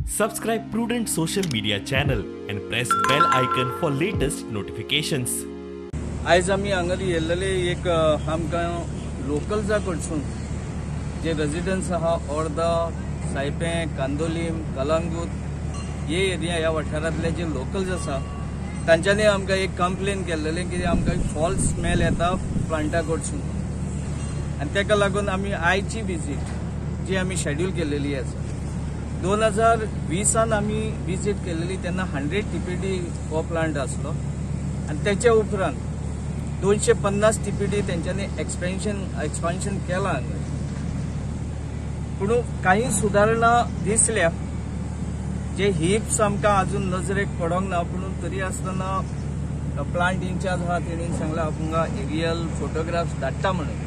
Subscribe Prudent Social Media channel and press bell icon for latest notifications. आयज आमी हांगा येयल्ले एक आमकां लोकल्सा कडसून जे रेजिडंट्स आहा अर्दा, सायपें, कांदोलीम, कलांगूट हे एरिया ह्या वाठारांतले जे लोकल्स आसा तांच्यांनी आमकां एक कंप्लेन केल्लें की आमकां फॉल्स स्मेल येता प्लांटा कडसून आनी ताका लागून आमी आयची विजीट जी आमी शेड्यूल केलेली आसा 2020 आमी विजीट केलेली तेन्ना 100 TPD हो प्लांट आसलो आनी तेच्या उपरांत 250 TPD तेंच्यांनी एक्सपान्शन केलां हांगा. पूण काही सुदारणा दिसल्या, जे हिप्स आमकां अजून नजरेक पडोंक ना, पूण तरी आसतना प्लांट इन्चार्ज आहा तेणीन सांगलां आमकां एरियल फोटोग्राफ्स धाडटा म्हणून,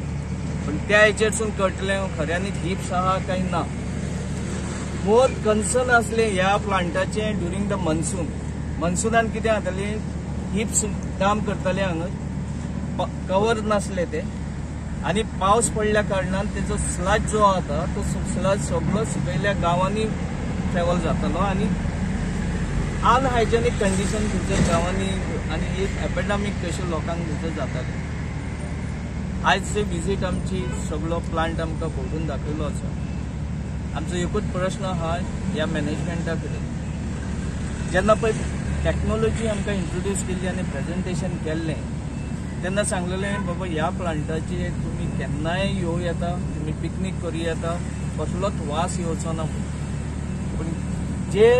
पूण त्या हेचेरसून कळटलें खऱ्यांनीच हिप्स आहा काय ना. मोर कन्सर्न आसलें ह्या प्लांटाचें ड्युरींग the monsoon. मनसूनान कितें जातालें, हिप्स काम करताले हांगा, कवर नासले ते, आनी पावस पडल्या कारणान तेजो स्लज जो आता तो स्लज सगळो सकयल्या गांवांनी ट्रेवल जातालो आनी अनहायजेनीक कंडिशन थंयसर गांवांनी आनी एक एपिडेमीक कशें लोकांक थंयसर जातालें. आयज विजीट आमची सगळो प्लांट आमकां भोंवडून दाखयलो आसा. आमचो एकूच प्रश्न आहा ह्या मॅनेजमेंटा कडेन, जेन्ना पळय टॅक्नोलॉजी आमकां इंट्रोड्यूस केल्ली आनी प्रेजेंटेशन केल्लें तेन्ना सांगलेलें बाबा ह्या प्लांटाचेर तुमी केन्नाय येवं येता, तुमी पिकनीक करूं येता, कसलोच वास येवचो ना. पूण जे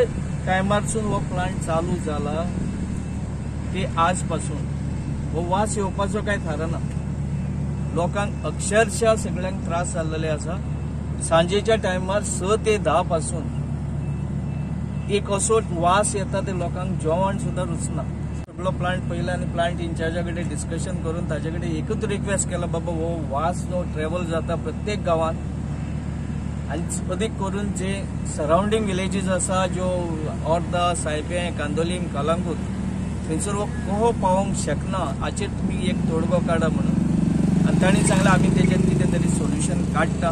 टायमारसून हो प्लांट चालू जाला ते आज पासून हो वास येवपाचो कांय थारना. लोकांक अक्षरशः सगळ्यांक त्रास जाल्ले आसा. सांजेच्या टायमार 6 ते 10 पासून एक असो वास येता ते लोकांक जेवण सुद्दां रुचना. सगळो प्लांट पळयला आनी प्लांट इन्चार्जा कडेन डिस्कशन करून ताजे कडेन एकूच रिक्वेस्ट केला, बाबा हो वास जो ट्रेवल जाता प्रत्येक गांवांत आनी अदीक करून जे सरावंडींग विलेजीस आसा ज्यो अर्दा, सायपें, कांदोलीम, कलांगूट थंयसर हो कहो पावोवंक शकना हाचेर तुमी एक तोडगो काडा म्हणून. आनी तांणी सांगलें आमी तेजेर कितें तरी सोल्युशन काडटा.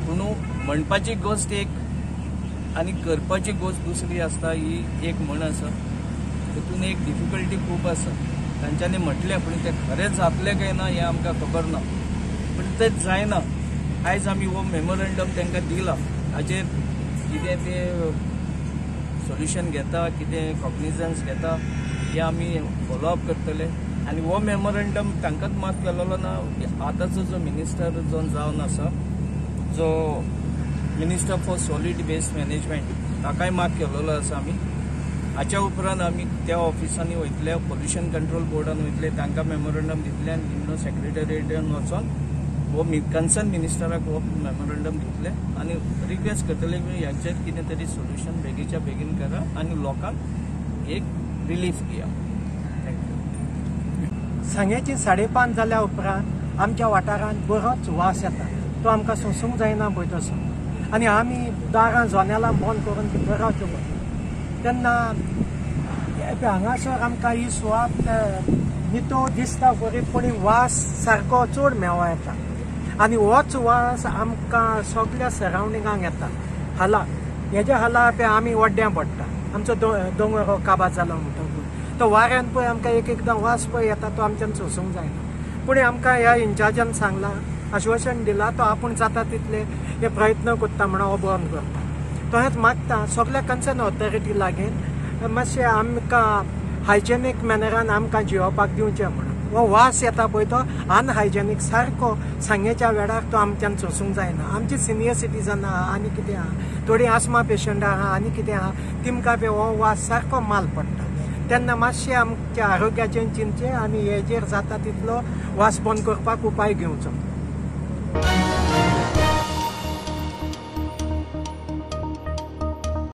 पूण म्हणपाची गोश्ट एक आनी करपाची गोश्ट दुसरी आसता, ही एक म्हण आसा. तितून एक डिफिकल्टी खूब आसा. तांच्यांनी म्हटलें पूण तें खरेंच जातलें काय ना हें आमकां खबर ना, पूण तें जायना. आयज आमी हो मेमोरंडम तांकां दिला, हाचेर कितें तें सोल्युशन घेता, कितें कॉग्निजन्स घेता हें आमी फॉलोअप करतले. आनी हो मेमोरंडम तांकांच माफ केलेलो ना, आतांचो जो मिनिस्टर जो जावन आसा, जो minister for solid waste management, ताकाय माफ केलेलो आसा आमी. हाच्या उपरांत आमी त्या ऑफिसांनी वयतले, पोल्युशन कंट्रोल बोर्डान वयतले, तांकां मेमोरंडम दितले आनी निमणो सेक्रेटरिएटान वचोन हो कन्सर्न मिनिस्टराक हो मेमोरंडम दितले आनी रिक्वेस्ट करतले की ह्याचेर कितें तरी सोल्युशन बेगीच्या बेगीन करा आनी लोकांक एक रिलीफ दिया. Thank you. सांग्याची 5:30 जाल्या उपरांत आमच्या वाठारांत बरोच वास येता, तो आमकां सोंसूंक जायना पळय तसो. आनी आमी दारां जनेलां बंद करून भितर रावच्यो पडटा. तेन्ना हांगासर आमकां ही सुवात नितो दिसता बरी, पूण वास सारको चड मेवा येता आनी होच वास आमकां सगल्या सरावंडिंगांक येता. हाला हेज्या हाला पळय आमी वड्ड्यां पडटा, आमचो दोंगर हो काबार जालो म्हणटकूच तो वाऱ्यान पळय आमकां एक एकदां वास पळय येता, तो आमच्यान सोंसूंक जायना. पूण आमकां ह्या इन्चार्जान सांगलां, आश्वासन दिलां, तो आपूण जाता तितले हे प्रयत्न करता म्हणून हो बंद करता. तशेंच मागता सगल्या कन्सर्न ऑथॉरिटी लागीं मातशें आमकां हायजेनीक मॅनरान आमकां जियोवपाक दिवचें म्हणून. हो वास येता पळय तो अनहायजेनीक सारको सांगेच्या वेळार तो आमच्यान सोंसूंक जायना. आमची सिनियर सिटीजन आहा आनी कितें आहा, थोडीं आस्मा पेशंट आहा आनी कितें आहा, तिमकां पळय हो वास सारको माल पडटा. तेन्ना मातशें आमच्या आरोग्याचें चिंतचें आनी हेजेर जाता तितलो वास बंद करपाक उपाय घेवचो.